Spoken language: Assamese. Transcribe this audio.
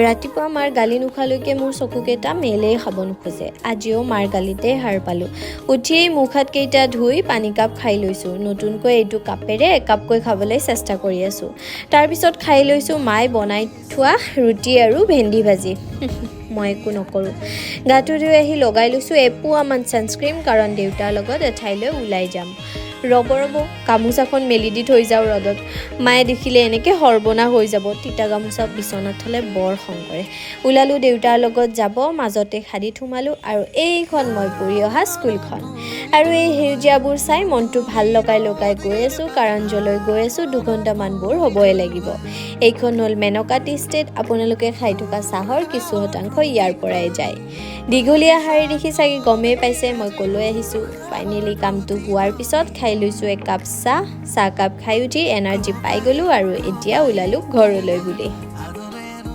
ৰাতিপুৱা মাৰ গালি নোখোৱালৈকে মোৰ চকুকেইটা মেলেই খাব নোখোজে। আজিও মাৰ গালিতে সাৰ পালোঁ। উঠিয়েই মুখ হাতকেইটা ধুই পানী কাপ খাই লৈছোঁ। নতুনকৈ এইটো কাপেৰে একাপকৈ খাবলৈ চেষ্টা কৰি আছোঁ। তাৰপিছত খাই লৈছোঁ মায়ে বনাই থোৱা ৰুটি আৰু ভেন্দি ভাজি। মই একো নকৰোঁ। গাটো ধুই আহি লগাই লৈছোঁ এপোৱামান ছানস্ক্ৰীম, কাৰণ দেউতাৰ লগত এঠাইলৈ ওলাই যাম। ৰ'ব ৰ'ব, গামোচাখন মেলি দি থৈ যাওঁ ৰ'দত। মায়ে দেখিলে এনেকৈ সৰ্বনাশ হৈ যাব। তিতা গামোচা বিচনাত থ'লে বৰ খং কৰে। ওলালোঁ দেউতাৰ লগত যাব। মাজতে খাদীত সোমালোঁ আৰু এইখন মই পঢ়ি অহা স্কুলখন আৰু এই সেউজীয়াবোৰ চাই মনটো ভাল লগাই লগাই গৈ আছোঁ, কাৰণ য'লৈ গৈ আছোঁ 2 ঘণ্টামান বোৰ হ'বই লাগিব। এইখন হ'ল মেনকা টি ষ্টেট। আপোনালোকে খাই থকা চাহৰ কিছু শতাংশ ইয়াৰ পৰাই যায়। দীঘলীয়া শাৰী দেখি চাগে গমেই পাইছে মই ক'লৈ আহিছোঁ। ফাইনেলি কামটো হোৱাৰ পিছত খাই লৈছোঁ একাপ চাহ। চাহকাপ খাই উঠি এনাৰ্জি পাই গ'লোঁ আৰু এতিয়া ওলালোঁ ঘৰলৈ বুলি।